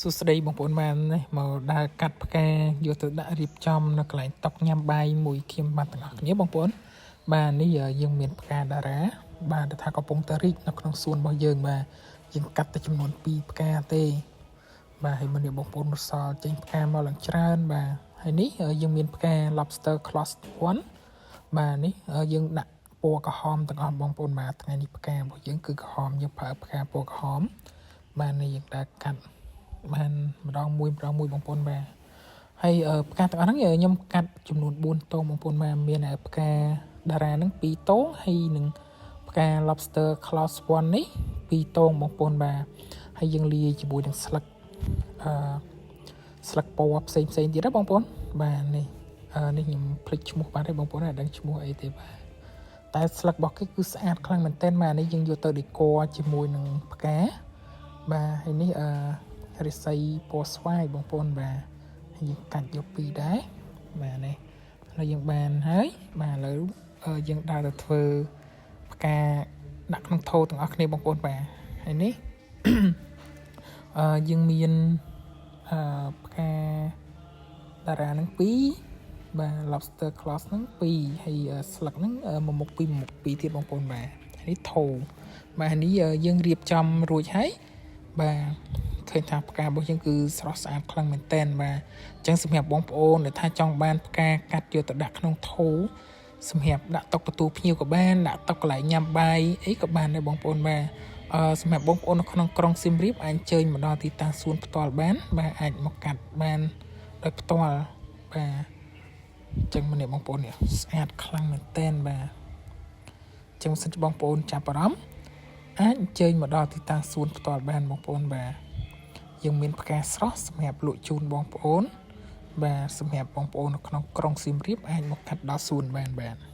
សួស្តីបងប្អូនបាននេះមកដើរកាត់ផ្កាយកទៅដាក់រៀបចំនៅកន្លែងតុញ៉ាំបាយមួយខ្ញុំបានទាំងអស់គ្នាបងប្អូនបាទនេះយើងមានផ្កាតារាបាទដែលថាកំពុងតែរីកនៅក្នុងសួនរបស់យើងបាទយើងកាត់តែចំនួន2ផ្កាទេបាទហើយមុននេះបងប្អូនសល់ចេញផ្កាមកឡើងច្រើនបាទហើយនេះយើងមានផ្កា lobster claws 1បាទនេះយើងដាក់ពណ៌ក្រហមទាំងអស់បងប្អូនបាទថ្ងៃនេះផ្ការបស់យើងគឺក្រហមយើងប្រើផ្កាពណ៌ក្រហមបាទនេះយើងដើរកាត់បានម្ដងមួយម្ដងមួយបងប្អូនបាទហើយផ្កាទាំងអស់ហ្នឹងខ្ញុំកាត់ចំនួន4តងបងប្អូនបាទមានផ្កាតារាហ្នឹង2តងហើយនឹងផ្កា lobster claws 1នេះ2តងបងប្អូនបាទហើយយើងលាយជាមួយនឹងស្លឹកអឺស្លឹកពណ៌ផ្សេងផ្សេងទៀតណាបងប្អូនបាទនេះនេះខ្ញុំភ្លេចឈ្មោះបាទទេបងប្អូនអត់ដឹងឈ្មោះអីទេបាទតែស្លឹករបស់គេគឺស្អាតខ្លាំងមែនទែនបាទនេះយើងយកទៅ decor ជាមួយនឹងផ្កាបាទហើយនេះអឺរិស័យពណ៌ស្វាយបងប្អូនបាទហើយយើងកាច់យកពីរដែរបាទនេះហើយយើងបានហើយបាទឥឡូវយើងដើរទៅធ្វើផ្កាដាក់ក្នុងថូទាំងអស់គ្នាបងប្អូនបាទហើយនេះ អឺយើងមានអឺផ្កាតារានឹង2បាទ lobster claws ហ្នឹង2ហើយស្លឹកហ្នឹងមួយមុខពីរមុខពីរទៀតបងប្អូនបាទនេះថូបាទនេះយើងរៀបចំរួចហើយបាទឃើញថាផ្ការបស់យើងគឺស្រស់ស្អាតខ្លាំងមែនតែនបាទអញ្ចឹងសម្រាប់បងប្អូនដែលថាចង់បានផ្កាកាត់យកទៅដាក់ក្នុងថូសម្រាប់ដាក់តុទទួលភ្ញៀវក៏បានដាក់តុកន្លែងញ៉ាំបាយអីក៏បានដែរបងប្អូនបាទអឺសម្រាប់បងប្អូននៅក្នុងក្រុងសៀមរាបអាចអញ្ជើញមកដល់ទីតាំងសួនផ្ទាល់បានបាទអាចមកកាត់បានដោយផ្ទាល់បាទអញ្ចឹងម្នាក់បងប្អូននេះស្អាតខ្លាំងមែនតែនបាទអញ្ចឹងសិនជាបងប្អូនចាប់អារម្មណ៍អាចអញ្ជើញមកដល់ទីតាំងសួនផ្ទាល់បានបងប្អូនបាទយើងមានផ្កាស្រស់សម្រាប់លក់ជូនបងប្អូនបាទសម្រាប់បងប្អូននៅក្នុងក្រុងសៀមរាបអាចមកកាត់ដល់សួនបានបាទ។